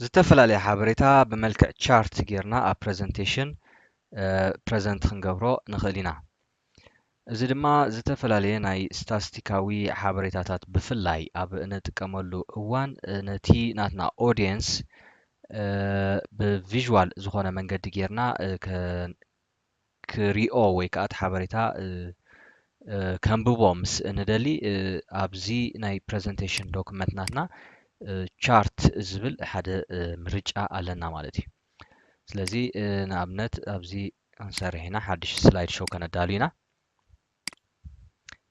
ዝተፈላለየ ሓበሬታ ብመልክዕ ቻርት ጌርና ኣብ ፕረዘንቴሽን ፕረዘንት ክንገብሮ ንኽእል ኢና። እዚ ድማ ዝተፈላለየ ናይ ስታስቲካዊ ሓበሬታታት ብፍላይ ኣብ እንጥቀመሉ እዋን ነቲ ናትና ኦዲየንስ ብቪዥዋል ዝኾነ መንገዲ ጌርና ክሪኦ ወይ ከዓ እቲ ሓበሬታ ከንብቦ ምስ እንደሊ ኣብዚ ናይ ፕረዘንቴሽን ዶክመንት ናትና ቻርት ዝብል ሓደ ምርጫ ኣለና ማለት እዩ። ስለዚ ንኣብነት ኣብዚ ክንሰርሕ ኢና፣ ሓድሽ ስላይድ ሾው ከነዳሉ ኢና።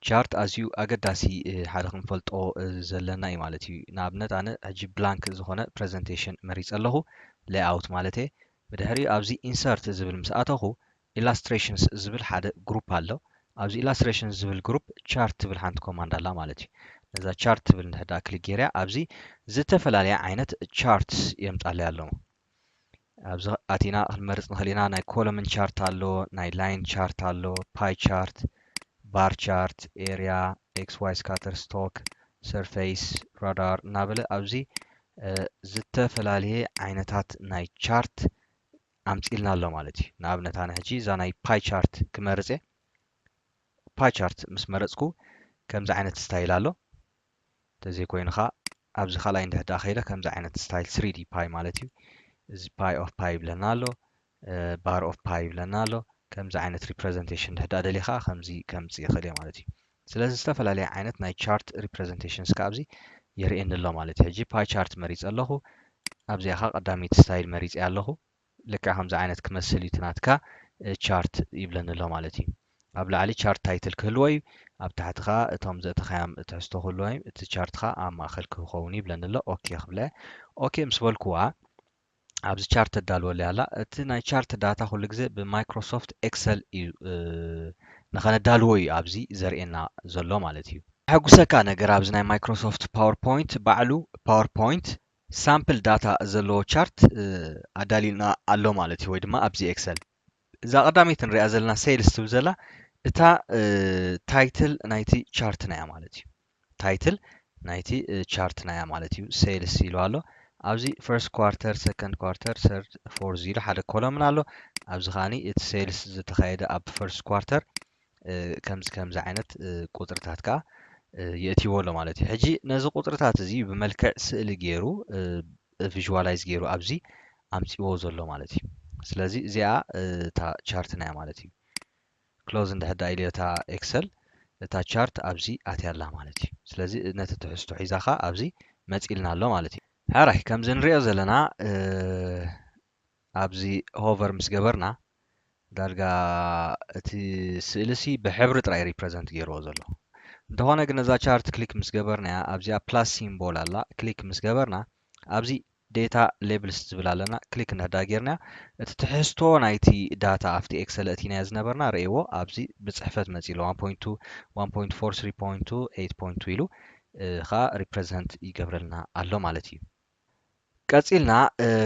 ቻርት ኣዝዩ ኣገዳሲ ሓደ ክንፈልጦ ዘለና እዩ ማለት እዩ። ንኣብነት ኣነ ሕጂ ብላንክ ዝኾነ ፕረዘንቴሽን መሪፀ ኣለኹ፣ ሌይኣውት ማለት እየ። ብድሕሪኡ ኣብዚ ኢንሰርት ዝብል ምስ ኣተኹ ኢላስትሬሽንስ ዝብል ሓደ ግሩፕ ኣሎ። ኣብዚ ኢላስትሬሽንስ ዝብል ግሩፕ ቻርት ትብል ሓንቲ ኮማንድ ኣላ ማለት እዩ። ነዛ ቻርት ትብል እንድሕዳ ክሊክ ጌርያ ኣብዚ ዝተፈላለያ ዓይነት ቻርትስ የምጻለይ ኣለዉ። ኣብዚ ኣቲና ክንመርጽ ንኽእል ኢና። ናይ ኮለምን ቻርት ኣሎ፣ ናይ ላይን ቻርት ኣሎ፣ ፓይ ቻርት፣ ባር ቻርት፣ ኤርያ፣ ኤክስ ዋይ ስካተር፣ ስቶክ፣ ሰርፌስ፣ ራዳር እናበለ ኣብዚ ዝተፈላለየ ዓይነታት ናይ ቻርት ኣምጺልና ኣሎ ማለት እዩ። ንኣብነት ኣነ ሕጂ እዛ ናይ ፓይ ቻርት ክመርጽ እየ። ፓይ ቻርት ምስ መረጽኩ ከምዚ ዓይነት ስታይል ኣሎ። እንተዘይኮይኑ ኸዓ ኣብዚ ካልኣይ እንድሕዳ ከይደ ከምዚ ዓይነት ስታይል ስሪ ዲ ፓይ ማለት እዩ። እዚ ፓይ ኦፍ ፓይ ይብለና ኣሎ፣ ባር ኦፍ ፓይ ይብለና ኣሎ። ከምዚ ዓይነት ሪፕረዘንቴሽን እንድሕዳ ደልየ ኸዓ ከምዚ ከምፅእ ይኽእል እየ ማለት እዩ። ስለዚ ዝተፈላለየ ዓይነት ናይ ቻርት ሪፕረዘንቴሽንስ ከዓ ኣብዚ የርእየኒ ኣሎ ማለት እዩ። ሕጂ ፓይ ቻርት መሪፀ ኣለኹ። ኣብዚኣ ኸዓ ቀዳመይቲ ስታይል መሪፀ ኣለኹ። ልክዕ ከምዚ ዓይነት ክመስል እዩ እቲ ናትካ ቻርት ይብለኒ ኣሎ ማለት እዩ። ኣብ ላዕሊ ቻርት ታይትል ክህልዎ እዩ። ኣብ ታሕቲ ኸዓ እቶም ዘእተኻዮም ትሕዝቶ ክህልዎ እዩ። እቲ ቻርት ኸዓ ኣብ ማእኸል ክኸውን ይብለኒ ኣሎ። ኦኬ ክብለ። ኦኬ ምስ በልኩዋ ኣብዚ ቻርት ተዳልወለይ ኣላ። እቲ ናይ ቻርት ዳታ ኩሉ ግዜ ብማይክሮሶፍት ኤክሰል እዩ ንኸነዳልዎ እዩ ኣብዚ ዘርእየና ዘሎ ማለት እዩ። ዘሐጉሰካ ነገር ኣብዚ ናይ ማይክሮሶፍት ፓወርፖይንት ባዕሉ ፓወርፖይንት ሳምፕል ዳታ ዘለዎ ቻርት ኣዳልዩልና ኣሎ ማለት እዩ፣ ወይ ድማ ኣብዚ ኤክሰል። እዛ ቀዳመይቲ ንሪኣ ዘለና ሴልስ ትብል ዘላ እታ ታይትል ናይቲ ቻርትና እያ ማለት እዩ። ታይትል ናይቲ ቻርትና እያ ማለት እዩ። ሴልስ ኢሉ ኣሎ። ኣብዚ ፈርስት ኳርተር፣ ሰከንድ ኳርተር፣ ሰርድ፣ ፎርዝ ኢሉ ሓደ ኮለምን ኣሎ። ኣብዚ ከዓኒ እቲ ሴልስ ዝተኻየደ ኣብ ፈርስት ኳርተር ከምዚ ከምዚ ዓይነት ቁፅርታት ከዓ የእትይዎ ኣሎ ማለት እዩ። ሕጂ ነዚ ቁፅርታት እዚ ብመልክዕ ስእሊ ገይሩ ቪዥዋላይዝ ገይሩ ኣብዚ ኣምፅዎ ዘሎ ማለት እዩ። ስለዚ እዚኣ እታ ቻርትና እያ ማለት እዩ። ክሎዝ እንድሕዳ ኢልዮ እታ ኤክሰል እታ ቻርት ኣብዚ ኣትያ ኣላ ማለት እዩ። ስለዚ ነቲ ትሕዝቶ ሒዛ ከዓ ኣብዚ መፂልና ኣሎ ማለት እዩ። ሕራይ ከምዚ ንሪኦ ዘለና ኣብዚ ሆቨር ምስ ገበርና ዳርጋ እቲ ስእሊ ሲ ብሕብሪ ጥራይ ሪፕረዘንት ገይርዎ ዘሎ። እንተኾነ ግን ነዛ ቻርት ክሊክ ምስ ገበርናያ ኣብዚኣ ፕላስ ሲምቦል ኣላ ክሊክ ምስ ገበርና ኣብዚ ዴታ ሌብልስ ዝብል ኣለና ክሊክ እንድሕዳ ጌርናያ እቲ ትሕዝቶ ናይቲ ዳታ ኣብቲ ኤክሰል እቲናዮ ዝነበርና ርእይዎ ኣብዚ ብፅሕፈት መፂሉ one point two one point four three point two eight point two ኢሉ ከዓ ሪፕረዘንት ይገብረልና ኣሎ ማለት እዩ። ቀፂልና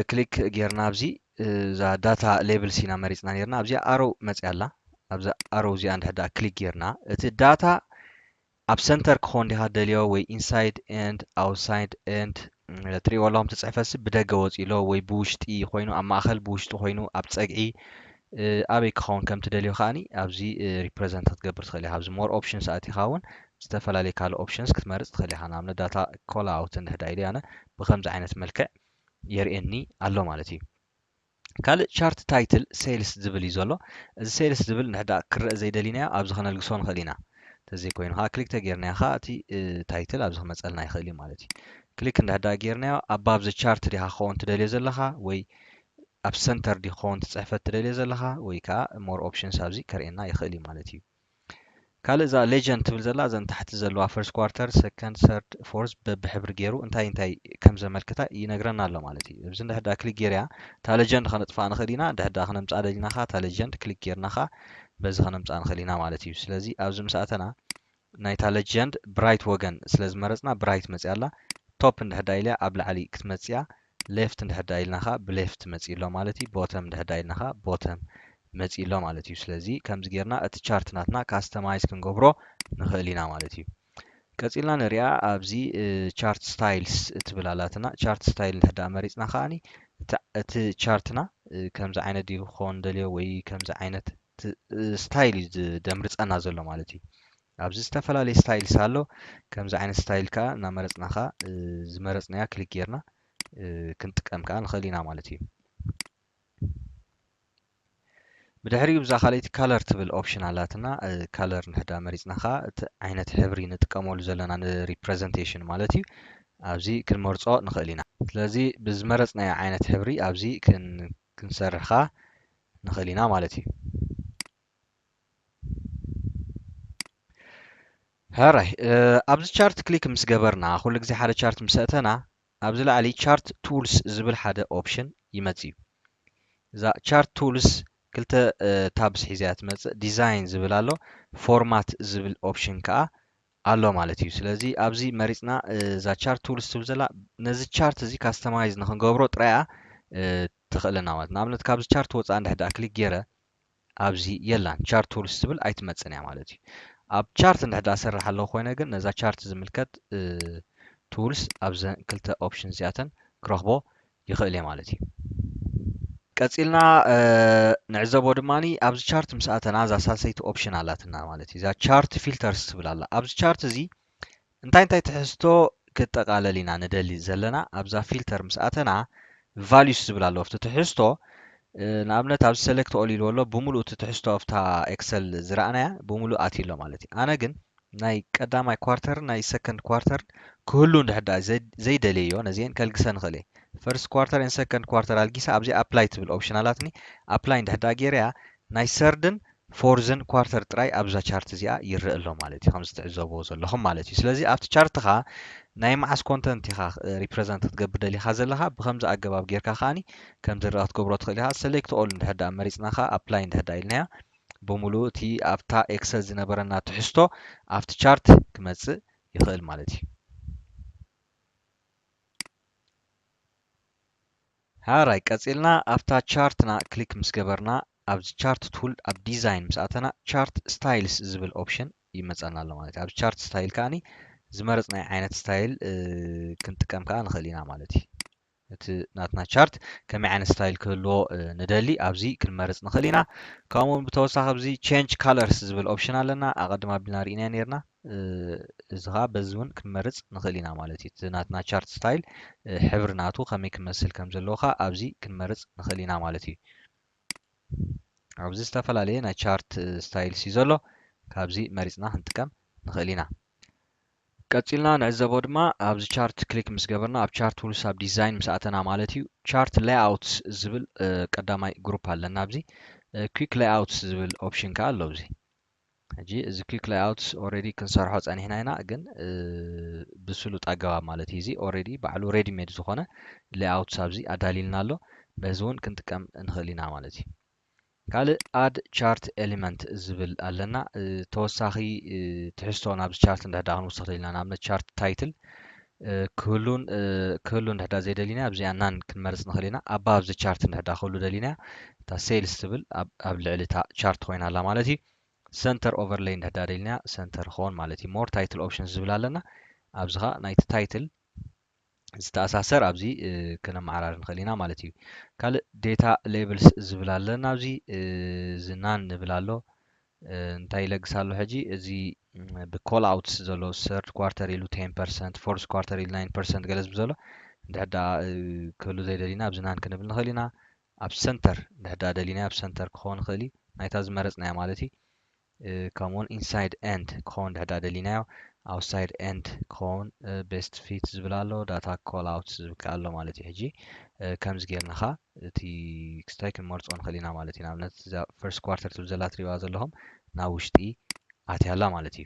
ክሊክ ጌርና ኣብዚ እዛ ዳታ ሌብልስ ኢና መሪፅና ኔርና። ኣብዚኣ ኣሮው መፅያ ኣላ። ኣብዛ ኣሮው እዚኣ እንድሕዳ ክሊክ ጌርና እቲ ዳታ ኣብ ሰንተር ክኾን ዲኻ ደልዮ ወይ ኢንሳይድ ኤንድ ኣውትሳይድ ኤንድ ትሪእዎ ኣለኹም ትፅሕፈሲ ብደገ ወፂሎ ወይ ብውሽጢ ኮይኑ ኣብ ማእኸል ብውሽጢ ኮይኑ ኣብ ፀግዒ ኣበይ ክኸውን ከም ትደልዮ ከዓኒ ኣብዚ ሪፕረዘንት ክትገብር ትኽእል ኢኻ። ኣብዚ ሞር ኦፕሽንስ ኣቲኻ እውን ዝተፈላለዩ ካልእ ኦፕሽንስ ክትመርፅ ትኽእል ኢኻ። ንኣብነት ዳታ ኮል ኣውት እንድሕዳ ኢለ ኣነ ብከምዚ ዓይነት መልክዕ የርእየኒ ኣሎ ማለት እዩ። ካልእ ቻርት ታይትል ሴልስ ዝብል እዩ ዘሎ። እዚ ሴልስ ዝብል እንድሕዳ ክረአ ዘይደሊናዮ ኣብዚ ከነልግሶ ንኽእል ኢና። እንተዘይኮይኑ ከዓ ክሊክ ተጌርናዮ ከዓ እቲ ታይትል ኣብዚ ክመፀልና ይኽእል እዩ ማለት እዩ። ክሊክ እንድሕዳ ጌርናዮ ኣባብ ዘ ቻርት ዲኻ ክኸውን ትደልዮ ዘለኻ ወይ ኣብ ሰንተር ዲ ክኸውን ትፅሕፈት ትደልዮ ዘለኻ ወይ ከዓ ሞር ኦፕሽንስ ኣብዚ ከርእየና ይኽእል እዩ ማለት እዩ። ካልእ እዛ ሌጀንድ ትብል ዘላ እዘን ታሕቲ ዘለዋ ፈርስት ኳርተር ሰከንድ ሰርድ ፎርዝ በብሕብሪ ገይሩ እንታይ እንታይ ከም ዘመልክታ ይነግረና ኣሎ ማለት እዩ። እዚ እንድሕዳ ክሊክ ጌርያ እታ ሌጀንድ ከነጥፍኣ ንኽእል ኢና። እንድሕዳ ክነምፅኣ ደሊና ኻ እታ ሌጀንድ ክሊክ ጌርና ኻ በዚ ከነምፅኣ ንኽእል ኢና ማለት እዩ። ስለዚ ኣብዚ ምስ ኣተና ናይታ ሌጀንድ ብራይት ወገን ስለ ዝመረፅና ብራይት መፅያ ኣላ። ቶፕ እንድሕዳ ኢልያ ኣብ ላዕሊ ክትመፅያ ሌፍት እንድሕዳ ኢልና ኻ ብሌፍት መፂ ኣሎ ማለት እዩ። ቦተም እንድሕዳ ኢልና ኻ ቦተም መፂ ኣሎ ማለት እዩ። ስለዚ ከምዚ ጌርና እቲ ቻርት ናትና ካስተማይዝ ክንገብሮ ንኽእል ኢና ማለት እዩ። ቀፂልና ንሪኣ ኣብዚ chart styles እትብል ኣላትና። Chart style እንድሕር ደኣ መሪፅና ከዓኒ እቲ ቻርትና ከምዚ ዓይነት ድዩ ክኸውን ደልዮ ወይ ከምዚ ዓይነት ስታይል እዩ ደምርፀና ዘሎ ማለት እዩ። ኣብዚ ዝተፈላለየ ስታይልስ ኣሎ። ከምዚ ዓይነት ስታይል ከዓ እናመረፅና ከዓ ዝመረፅናያ ክሊክ ጌርና ክንጥቀም ከዓ ንኽእል ኢና ማለት እዩ። ብድሕሪኡ ብዛ ካልኣይቲ color ትብል ኦፕሽን ኣላትና። color እንድሕር ደኣ መሪፅና ከዓ እቲ ዓይነት ሕብሪ ንጥቀመሉ ዘለና ንሪፕረዘንቴሽን ማለት እዩ። ኣብዚ ክንመርፆ ንኽእል ኢና። ስለዚ ብዝመረፅናዮ ዓይነት ሕብሪ ኣብዚ ክንሰርሕ ከዓ ንኽእል ኢና ማለት እዩ። ሕራይ ኣብዚ ቻርት ክሊክ ምስ ገበርና ኩሉ ግዜ ሓደ ቻርት ምስ ኣተና ኣብዚ ላዕሊ ቻርት ቱልስ ዝብል ሓደ ኦፕሽን ይመጽእ እዩ። እዛ ቻርት ቱልስ ክልተ ታብስ ሒዛ እያ ትመጽእ። ዲዛይን ዝብል ኣሎ፣ ፎርማት ዝብል ኦፕሽን ከዓ ኣሎ ማለት እዩ። ስለዚ ኣብዚ መሪፅና እዛ ቻርት ቱልስ ትብል ዘላ ነዚ ቻርት እዚ ካስተማይዝ ንክንገብሮ ጥራያ ትኽእለና ማለት። ንኣብነት ካብዚ ቻርት ወፃእ እንድሕር ደኣ ክሊክ ገይረ ኣብዚ የላን። ቻርት ቱልስ ትብል ኣይትመፅን እያ ማለት እዩ። ኣብ ቻርት እንድሕር ደኣ ሰርሕ ኣለኹ ኮይነ ግን ነዛ ቻርት ዝምልከት ቱልስ ኣብዘን ክልተ ኦፕሽን እዚኣተን ክረኽቦ ይኽእል እየ ማለት እዩ። ቀፂልና ንዕዘቦ ድማ ኣብዚ ቻርት ምስ ኣተና እዛ ሳልሰይቲ ኦፕሽን ኣላትና ማለት እዩ። እዛ ቻርት ፊልተርስ ትብል ኣላ። ኣብዚ ቻርት እዚ እንታይ እንታይ ትሕዝቶ ክጠቃለል ኢና ንደሊ ዘለና? ኣብዛ ፊልተር ምስ ኣተና ቫሉስ ዝብል ኣሎ ኣብቲ ትሕዝቶ። ንኣብነት ኣብዚ ሰሌክት ኦል ኢልዎ ኣሎ። ብምሉእ እቲ ትሕዝቶ ኣብታ ኤክሰል ዝረኣናያ ብምሉእ ኣትዩ ኣሎ ማለት እዩ። ኣነ ግን ናይ ቀዳማይ ኳርተር ናይ ሰከንድ ኳርተር ክህሉ እንድሕር ደኣ ዘይደለዮ ነዚአን ከልግሰ ንኽእል እየ። ፈርስት ኳርተር ን ሰከንድ ኳርተር ኣልጊሰ ኣብዚ ኣፕላይ ትብል ኦፕሽን ኣላትኒ። ኣፕላይ እንድሕር ደኣ ገይረያ ናይ ሰርድን ፎርዝን ኳርተር ጥራይ ኣብዛ ቻርት እዚኣ ይረአ ኣሎ ማለት እዩ። ከምዚ ትዕዘብዎ ዘለኹም ማለት እዩ። ስለዚ ኣብቲ ቻርትኻ ናይ መዓስ ኮንተንት ኢኻ ሪፕረዘንት ክትገብር ደሊኻ ዘለኻ ብከምዚ ኣገባብ ጌርካ ከዓኒ ከም ዝረኣ ክትገብሮ ትኽእል ኢኻ። ሰሌክት ኦል እንድሕር ደኣ መሪፅና ከዓ ኣፕላይ እንድሕር ደኣ ኢልናያ ብምሉኡ እቲ ኣብታ ኤክሰል ዝነበረና ትሕዝቶ ኣብቲ ቻርት ክመፅእ ይኽእል ማለት እዩ። ሓራይ ቀፂልና ኣብታ ቻርትና ክሊክ ምስ ገበርና ኣብዚ ቻርት ቱል ኣብ ዲዛይን ምስ ኣተና ቻርት ስታይልስ ዝብል ኦፕሽን ይመፀና ኣሎ ማለት እዩ። ኣብዚ ቻርት ስታይል ከዓኒ ዝመረፅናይ ዓይነት ስታይል ክንጥቀም ከዓ ንኽእል ኢና ማለት እዩ። እቲ ናትና ቻርት ከመይ ዓይነት ስታይል ክህልዎ ንደሊ ኣብዚ ክንመርፅ ንኽእል ኢና። ከምኡ እውን ብተወሳኺ ኣብዚ ቼንጅ ካለርስ ዝብል ኦፕሽን ኣለና። ኣቐድም ኣቢልና ርኢናዮ ነርና። እዚ ከዓ በዚ እውን ክንመርፅ ንኽእል ኢና ማለት እዩ። እቲ ናትና ቻርት ስታይል ሕብሪ ናቱ ከመይ ክመስል ከም ዘለዎ ከዓ ኣብዚ ክንመርፅ ንኽእል ኢና ማለት እዩ። ኣብዚ ዝተፈላለየ ናይ ቻርት ስታይልስ እዩ ዘሎ። ካብዚ መሪፅና ክንጥቀም ንኽእል ኢና። ቀፂልና ንዕዘቦ ድማ ኣብዚ ቻርት ክሊክ ምስ ገበርና ኣብ ቻርት ቱልስ ኣብ ዲዛይን ምስ ኣተና ማለት እዩ። ቻርት ሌይኣውትስ ዝብል ቀዳማይ ግሩፕ ኣለና። ኣብዚ ኩክ ሌይኣውትስ ዝብል ኦፕሽን ከዓ ኣሎ። ኣብዚ ሕጂ እዚ ኩክ ሌይኣውትስ ኦልሬዲ ክንሰርሖ ፀኒሕና ኢና፣ ግን ብስሉጥ ኣገባብ ማለት እዩ። እዚ ኦልሬዲ ባዕሉ ሬዲ ሜድ ዝኾነ ሌይኣውትስ ኣብዚ ኣዳሊልና ኣሎ። በዚ እውን ክንጥቀም ንኽእል ኢና ማለት እዩ። ካልእ ኣድ ቻርት ኤሊመንት ዝብል ኣለና። ተወሳኺ ትሕዝቶ ናብዚ ቻርት እንድሕር ደኣ ክንውስኽ ደሊና፣ ንኣብነት ቻርት ታይትል ክህሉን ክህሉ እንድሕር ደኣ ዘይደሊና ኣብዚኣ ናን ክንመርፅ ንኽእል ኢና። ኣባብ ኣብዚ ቻርት እንድሕር ደኣ ክህሉ ደሊና እታ ሴልስ ትብል ኣብ ልዕሊ እታ ቻርት ኮይና ኣላ ማለት እዩ። ሰንተር ኦቨርሌይ እንድሕር ደኣ ደሊና ሰንተር ክኸውን ማለት እዩ። ሞር ታይትል ኦፕሽን ዝብል ኣለና። ኣብዚ ኸዓ ናይቲ ታይትል ዝተኣሳሰር ኣብዚ ክነመዓራሪ ንኽእል ኢና ማለት እዩ። ካልእ ዴታ ሌብልስ ዝብል ኣለና። ኣብዚ እዚ ናን ንብል ኣሎ። እንታይ ይለግስ ኣሎ ሕጂ? እዚ ብኮል ኣውትስ ዘሎ ሰርድ ኳርተር ኢሉ ቴን ፐርሰንት፣ ፎርስ ኳርተር ኢሉ ናይን ፐርሰንት ገለ ዝብል ዘሎ እንድሕር ደኣ ክህሉ ዘይደሊና ኣብዚ ናን ክንብል ንኽእል ኢና። ኣብ ሰንተር እንድሕር ደኣ ደሊና ኣብ ሰንተር ክኸውን ይኽእል እዩ። ናይታ ዝመረፅናያ ማለት እዩ። ከምኡውን ኢንሳይድ ኤንድ ክኸውን ድሕዳ ደሊናዮ፣ ኣውትሳይድ ኤንድ ክኸውን ቤስት ፊት ዝብል ኣሎ፣ ዳታ ኮል ኣውት ዝብል ኣሎ ማለት እዩ። ሕጂ ከምዚ ጌርና ኸዓ እቲ ክስታይ ክንመርፆ ንኽእል ኢና ማለት እዩ። ንኣብነት እዛ ፈርስት ኳርተር ትብል ዘላ ትሪእዋ ዘለኹም ናብ ውሽጢ ኣትያ ኣላ ማለት እዩ።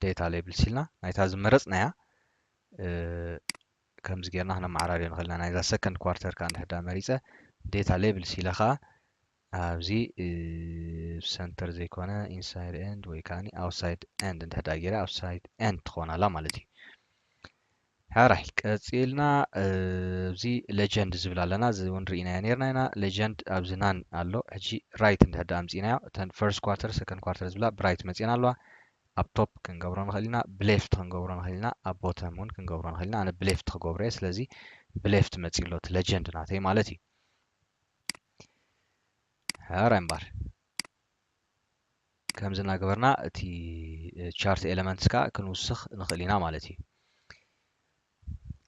ዴታ ሌብልስ ኢልና ናይታ ዝመረፅናያ ከምዚ ጌርና ክነመዓራርዮ ንኽእል ኢና። ናይዛ ሰከንድ ኳርተር ከዓ እንድሕር ዳ መሪፀ ዴታ ሌብልስ ኢለ ከዓ ኣብዚ ሰንተር ዘይኮነ ኢንሳይድ ኤንድ ወይ ከዓ ኣውትሳይድ ኤንድ እንድሕር ዳ ገይረ ኣውትሳይድ ኤንድ ትኾን ኣላ ማለት እዩ። ሕራይ ቀፂልና፣ ኣብዚ ሌጀንድ ዝብል ኣለና። እዚ እውን ርኢናዮ ነርና ኢና። ሌጀንድ ኣብዚ ናን ኣሎ። ሕጂ ራይት እንድሕር ኣምፂናዮ፣ እተን ፈርስት ኳርተር፣ ሰከንድ ኳርተር ዝብላ ብራይት መፂና ኣለዋ። ኣብ ቶፕ ክንገብሮ ንኽእል ኢና፣ ብሌፍት ክንገብሮ ንኽእል ኢና፣ ኣብ ቦተም እውን ክንገብሮ ንኽእል ኢና። ኣነ ብሌፍት ክገብሮ እየ። ስለዚ ብሌፍት መፂ ኣሎ እቲ ሌጀንድ ናተይ ማለት እዩ። ሕራይ እምበር ከምዚ እናገበርና እቲ ቻርት ኤለመንትስ ከዓ ክንውስኽ ንኽእል ኢና ማለት እዩ።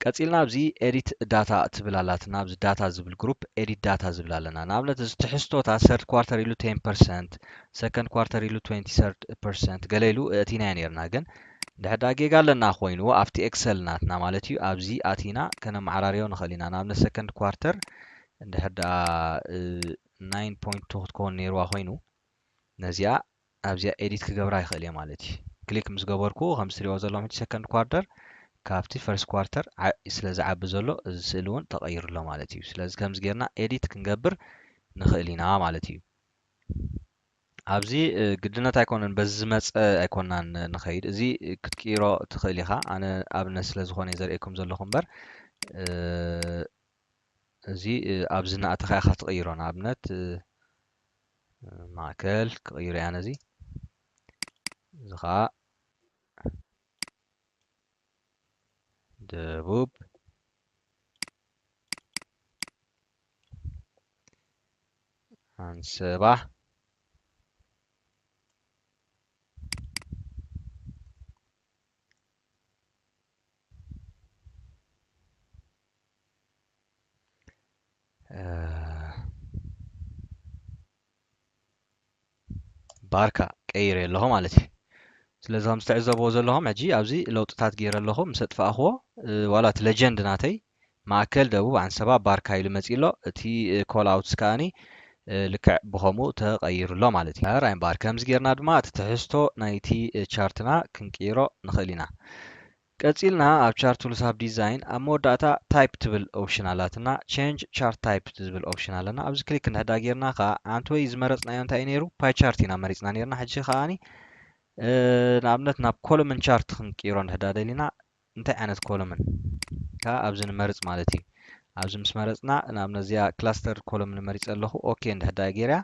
ቀፂልና ኣብዚ ኤዲት ዳታ ትብል ኣላትና። ኣብዚ ዳታ ዝብል ግሩፕ ኤዲት ዳታ ዝብል ኣለና። ንኣብነት እዚ ትሕዝቶታት ሰርድ ኳርተር ኢሉ ቴን ፐርሰንት፣ ሰከንድ ኳርተር ኢሉ ትዌንቲ ሰርድ ፐርሰንት ገለ ኢሉ እቲና ነርና። ግን እንድሕር ጌጋ ኣለና ኮይኑ ኣብቲ ኤክሰል ናትና ማለት እዩ፣ ኣብዚ ኣቲና ከነመዓራርዮ ንኽእል ኢና። ንኣብነት ሰከንድ ኳርተር እንድሕር ናይን ፖይንት ቱ ክትከውን ነይርዋ ኮይኑ ነዚኣ ኣብዚኣ ኤዲት ክገብራ ይኽእል እየ ማለት እዩ። ክሊክ ምስ ገበርኩ ከምዚ ትሪኦ ዘለኹም ሕጂ ሰከንድ ኳርተር ካብቲ ፈርስት ኳርተር ስለ ዝዓቢ ዘሎ እዚ ስእሊ እውን ተቐይሩ ኣሎ ማለት እዩ። ስለዚ ከምዚ ጌርና ኤዲት ክንገብር ንኽእል ኢና ማለት እዩ። ኣብዚ ግድነት ኣይኮነን፣ በዚ ዝመፀ ኣይኮናን ንኸይድ። እዚ ክትቅይሮ ትኽእል ኢኻ። ኣነ ኣብነት ስለ ዝኾነ ዘርእየኩም ዘለኹ እምበር እዚ ኣብዚ እናኣተኻ ኢኻ ትቕይሮ። ንኣብነት ማእከል ክቕይሮ እያ ነዚ። እዚ ኸዓ ደቡብ ዓንሰባ ባርካ ቀይረ ኣለኹ ማለት እዩ። ስለዚ ከም ዝተዕዘብዎ ዘለኹም ሕጂ ኣብዚ ለውጥታት ገይረ ኣለኹ። ምስ ኣጥፋእኽዎ ዋላ እቲ ሌጀንድ ናተይ ማእከል ደቡብ ዓንሰባ ባርካ ኢሉ መፂ ኣሎ። እቲ ኮል ኣውትስ ከዓኒ ልክዕ ብኸምኡ ተቐይሩ ኣሎ ማለት እዩ። ራይን ባር ከምዚ ጌርና ድማ እቲ ትሕዝቶ ናይቲ ቻርትና ክንቅይሮ ንኽእል ኢና። ቀፂልና ኣብ ቻርት ቱልስ ኣብ ዲዛይን ኣብ መወዳእታ ታይፕ ትብል ኦፕሽን ኣላትና። ቼንጅ ቻርት ታይፕ ዝብል ኦፕሽን ኣለና። ኣብዚ ክሊክ እንድሕዳ ጌርና ከዓ ዓንተወይ ዝመረፅናዮ እንታይ እዩ ነይሩ? ፓይ ቻርት ኢና መሪፅና ነርና። ሕጂ ከዓኒ ንኣብነት ናብ ኮለምን ቻርት ክንቅይሮ እንድሕዳ ደሊና እንታይ ዓይነት ኮለምን ከዓ ኣብዚ ንመርፅ ማለት እዩ። ኣብዚ ምስ መረፅና ንኣብነት እዚኣ ክላስተር ኮለምን መሪፀ ኣለኹ። ኦኬ እንድሕዳ ጌርያ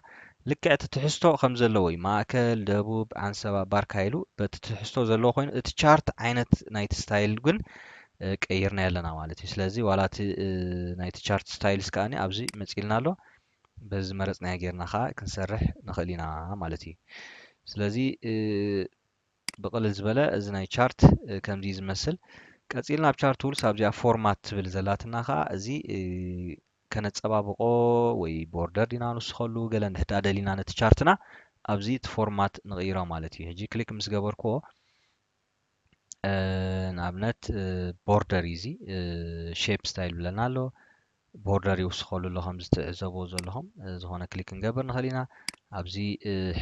ልክዕ እቲ ትሕዝቶ ከም ዘለዎ እዩ። ማእከል፣ ደቡብ፣ ዓንሰባ፣ ባርካ ኢሉ በቲ ትሕዝቶ ዘለዎ ኮይኑ እቲ ቻርት ዓይነት ናይቲ ስታይል ግን ቀይርና ኣለና ማለት እዩ። ስለዚ ዋላ እቲ ናይቲ ቻርት ስታይልስ ከዓኒ ኣብዚ መፂልና ኣሎ። በዚ መረፅናዮ ጌርና ከዓ ክንሰርሕ ንኽእል ኢና ማለት እዩ። ስለዚ ብቕልል ዝበለ እዚ ናይ ቻርት ከምዚ ዝመስል። ቀፂልና ኣብ ቻርት ቱልስ ኣብዚኣ ፎርማት ትብል ዘላትና ከዓ እዚ ከነፀባብቆ ወይ ቦርደር ዲና ንስኸሉ ገለ እንድሕዳ ደሊና ነቲ ቻርትና ኣብዚ እቲ ፎርማት ንቕይሮ ማለት እዩ። ሕጂ ክሊክ ምስ ገበርክዎ ንኣብነት ቦርደር እዩ እዚ ሼፕ ስታይል ብለና ኣሎ። ቦርደር ይውስኸሉ ኣሎ። ከም ዝትዕዘብዎ ዘለኹም ዝኾነ ክሊክ ክንገብር ንኽእል ኢና። ኣብዚ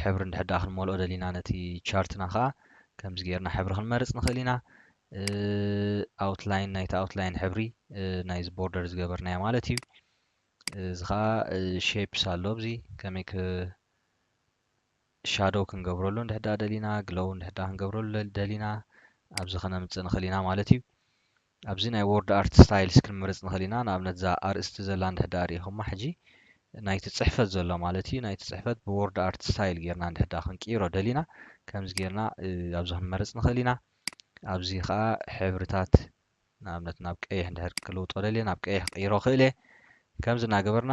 ሕብሪ እንድሕዳ ክንመልኦ ደሊና ነቲ ቻርትና ከዓ ከምዚ ጌርና ሕብሪ ክንመርፅ ንኽእል ኢና። ኣውትላይን ናይቲ ኣውትላይን ሕብሪ ናይዚ ቦርደር ዝገበርናዮ ማለት እዩ። እዚ ከዓ ሼፕስ ኣሎ። ኣብዚ ከመይ ሻዶው ክንገብረሉ እንድሕዳ ደሊና፣ ግሎው እንድሕዳ ክንገብረሉ ደሊና ኣብዚ ከነምፅእ ንኽእል ኢና ማለት እዩ። ኣብዚ ናይ ወርድ ኣርት ስታይልስ ክንመርፅ ንኽእል ኢና። ንኣብነት እዛ ኣርእስቲ ዘላ እንድሕዳ ርኢኹማ ሕጂ ናይቲ ፅሕፈት ዘሎ ማለት እዩ። ናይቲ ፅሕፈት ብወርድ ኣርት ስታይል ጌርና እንድሕዳ ክንቅይሮ ደሊና ከምዚ ጌርና ኣብዚ ክንመርፅ ንኽእል ኢና። ኣብዚ ከዓ ሕብርታት ንኣብነት ናብ ቀይሕ እንድሕር ክልውጦ ደልየ ናብ ቀይሕ ክቕይሮ ክእል እየ። ከምዚ እናገበርና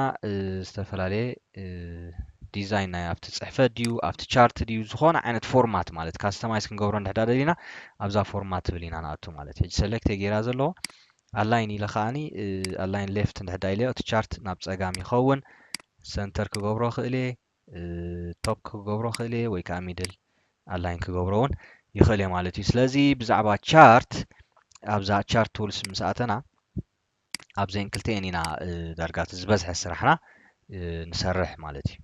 ዝተፈላለየ ዲዛይን ናይ ኣብቲ ፅሕፈት ድዩ ኣብቲ ቻርት ድዩ ዝኾነ ዓይነት ፎርማት ማለት ካስተማይዝ ክንገብሮ እንድሕዳ ደሊና ኣብዛ ፎርማት ትብል ኢና ንኣቱ ማለት እዩ። ሕጂ ሰሌክት ገይራ ዘለዎ ኣላይን ኢለ ከዓኒ ኣላይን ሌፍት እንድሕዳ ኢለዮ እቲ ቻርት ናብ ፀጋም ይኸውን። ሰንተር ክገብሮ ክእል እየ፣ ቶፕ ክገብሮ ክእል እየ ወይ ከዓ ሚድል ኣላይን ክገብሮ እውን ይኽእል እየ ማለት እዩ። ስለዚ ብዛዕባ ቻርት ኣብዛ ቻርት ቱልስ ምስ ኣተና ኣብዘን ክልተኤን ኢና ዳርጋ እቲ ዝበዝሐ ስራሕና ንሰርሕ ማለት እዩ።